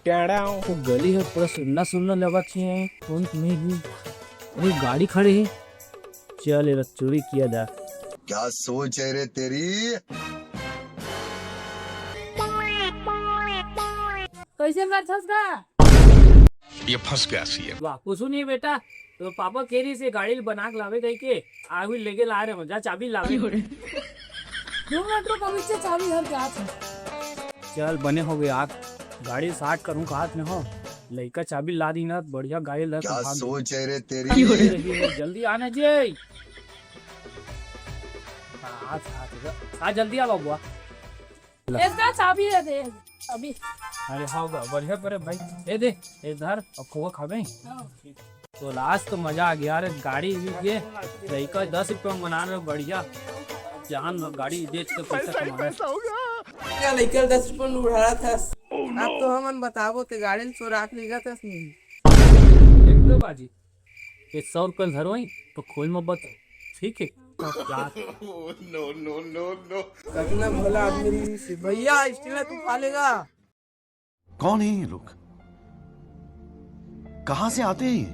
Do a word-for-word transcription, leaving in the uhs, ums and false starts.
वो गली ह पूरा सुन्ना सुन्ना लगत हे। कौन तुम्हें भी? अरे, गाड़ी खड़े हे। चल, एला चोरी किया जाए। क्या सोच है रे तेरी? कैसे करथस गा? ये फंस गया सीएम। वाह, कुछ नहीं बेटा, तो पापा कह रही से गाड़ी ल बना के लावे कह के, आगू लेके ला रहे हो, जा चाबी लावे। दो मिनट रुक, अभी से चाबी घर के आत हूँ। चल, बने हो गए यार, गाड़ी स्टार्ट करूँ कहा में हो, लइका चाबी ला दी ना, बढ़िया गाड़ी ला क्या के भाग सोच है रे तेरी? रही है, जल्दी आना जी। आ, आ, आ, आ, जल्दी आ बाबुआ। इसका चाबी है दे अभी। अरे हाँ बा, बढ़िया करे भाई, दे दे, इधर अब खोआ खाबे। हाँ। तो लास्ट तो मजा आ गया रे, गाड़ी भी ये लइका दस रुपये में बना रहे, बढ़िया जान गाड़ी बेच के पैसा कमा रहे। क्या लइका दस रुपये में उड़ा रहा था। अब तो हमन बताबो ते गाड़ी ल चोरा के लेगा था नहीं। देख लो बाजी, ये सौ रुपये धरो ही तो खोल में बच, ठीक है यार। कितना भला आदमी रही से। भैया स्टील तू खा लेगा। कौन है ये लोग? कहां से आते हैं ये?